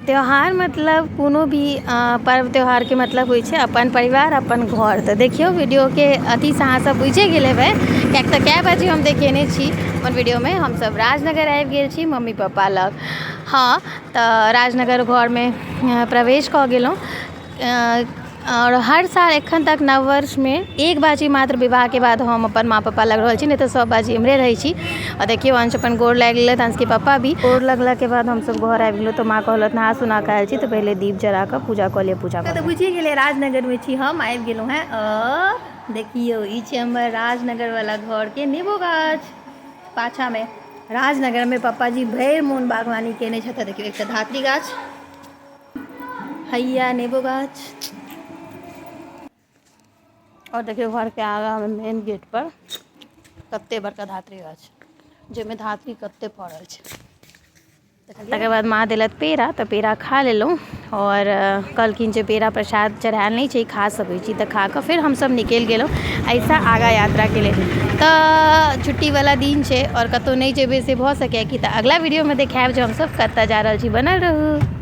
त्योहार मतलब कोनो भी पर्व त्योहारके मतलब होइ छै अपन परिवार, अपन घर। तऽ देखियौ, वीडियोके अथीसँ अहाँ सब बुझिए गेल हेबै, किएक तऽ कए बाजी हम देखेने छी अपन वीडियोमे। हमसब राजनगर आबि गेल छी मम्मी पप्पा लग। हँ, तऽ राजनगर घरमे प्रवेश कऽ गेलहुँ। आओर हर साल एखन तक नववर्षमे एक बाजी मात्र विवाहके बाद हम अपन माँ पप्पा लग रहल छी, नहि तऽ सब बाजी एम्हरे रहै छी। आओर देखियौ, अंश अपन गोर लागि लेलथि, अंशके पप्पा भी गोर लगलाके बाद हमसब घर आबि गेलहुँ। तऽ माँ कहलथि, नहा सुना कऽ आयल छी तऽ पहिले दीप जरा कऽ पूजा कऽ लिअ। पूजा तऽ बुझिए गेलै, राजनगरमे छी हम, आबि गेलहुँ हेँ। आओर देखियौ, ई छै हमर राजनगरवला घरके नेबो गाछ पाछामे। राजनगरमे पप्पाजी भरि मोन बागवानी केने छथि। देखियौ, एकटा धात्री गाछ हैया, नेबो गाछ। आओर देखियौ, घरके आगाँमे मेन गेट पर कते बड़का धात्री गाछ, जाहिमे धात्री कते फड़ल छै। तकर बाद माँ देलथि पेड़ा, तऽ पेड़ा खा लेलहुँ। आओर कहलखिन जे पेड़ा प्रसाद चढ़ायल नहि छै, खा सकै छी। तऽ खा कऽ फेर हमसब निकलि गेलहुँ एहिसँ आगाँ यात्राके लेल। तऽ छुट्टीवला दिन छै आओर कतहु नहि जेबै से भऽ सकैए कि, तऽ अगला वीडियोमे देखायब जे हमसब कतऽ जा रहल छी। बनल रहू।